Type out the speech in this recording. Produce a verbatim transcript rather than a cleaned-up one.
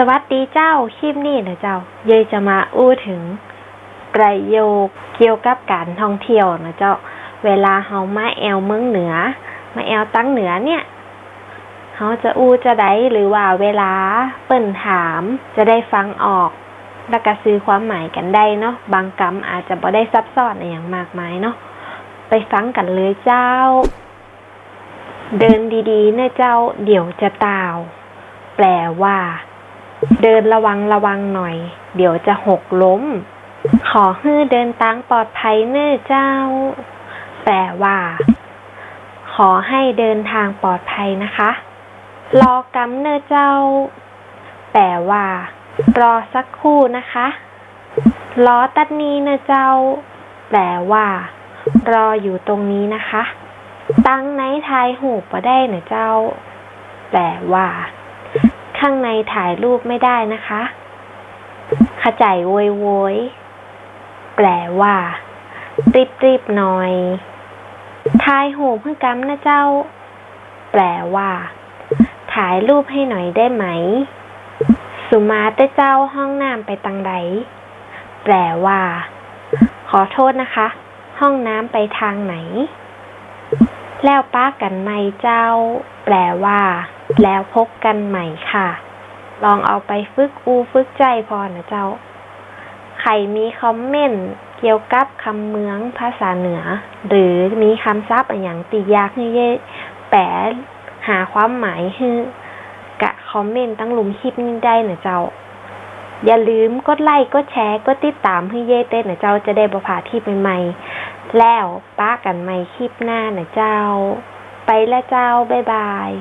สวัสดีเจ้า คลิปนี้นะเจ้า เย้ยจะมาอู้เถิงประโยคเกี่ยวกับก๋านท่องเที่ยวนะเจ้า เวลาเฮามาแอ่วเมืองเหนือ มาแอ่วตังเหนือเนี่ย เฮาจะอู้จาใด หรือว่าเวลาเปิ้นถาม จะได้ฟังออก แล้วก็สื่อความหมายกั๋นได้เนาะ บางกำอาจจะบ่ได้ซับซ้อนอะหยังมากมายเนาะ ไปฟังกั๋นเลยเจ้า เดินดีๆ เน่อเจ้า เดี๋ยวจะต่าว แปลว่า เดินระวังระวังหน่อย เดี๋ยวจะหกล้ม ขอหื้อเดินตางปลอดภัยเน่อเจ้า แปลว่า ขอให้เดินทางปลอดภัยนะคะ รอกำเน่อเจ้า แปลว่า รอสักครู่นะคะ รอตั๊ดนี้เน่อเจ้า แปลว่า รออยู่ตรงนี้นะคะ ตังในถ่ายรูปบ่ได้เน่อเจ้า แปลว่า ข้างในถ่ายรูปไม่ได้นะคะ ขะใจ๋โวยๆ แปลว่า รีบๆ หน่อย ถ่ายรูปหื้อกำเน่อเจ้า แปลว่า ถ่ายรูปให้หน่อยได้ไหม สุมาเต๊อะเจ้า ห้องน้ำไปตางใด แปลว่า ขอโทษนะคะ ห้องน้ำไปทางไหน แล้วปะกั๋นใหม่เจ้า แปลว่า แล้วพบกันใหม่ค่ะ ลองเอาไปฝึกอู้ฝึกใจ๊พ่องนะเจ้า ใผมีคอมเมนต์เกี่ยวกับกำเมืองภาษาเหนือ หรือมีกำศัพท์อะหยังตี้อยากหื้อเย้ยแปลหาความหมายหื้อ ก็คอมเมนต์ตังลุ่มคลิปนี้ได้นะเจ้า อย่าลืมกดไลก์ กดแชร์ กดติดตามหื้อเย้ยเต๊อะนะเจ้า จะได้บ่พลาดคลิปใหม่ๆ แล้วปะกั๋นใหม่คลิปหน้านะเจ้า ไปละเจ้า บ๊ายบาย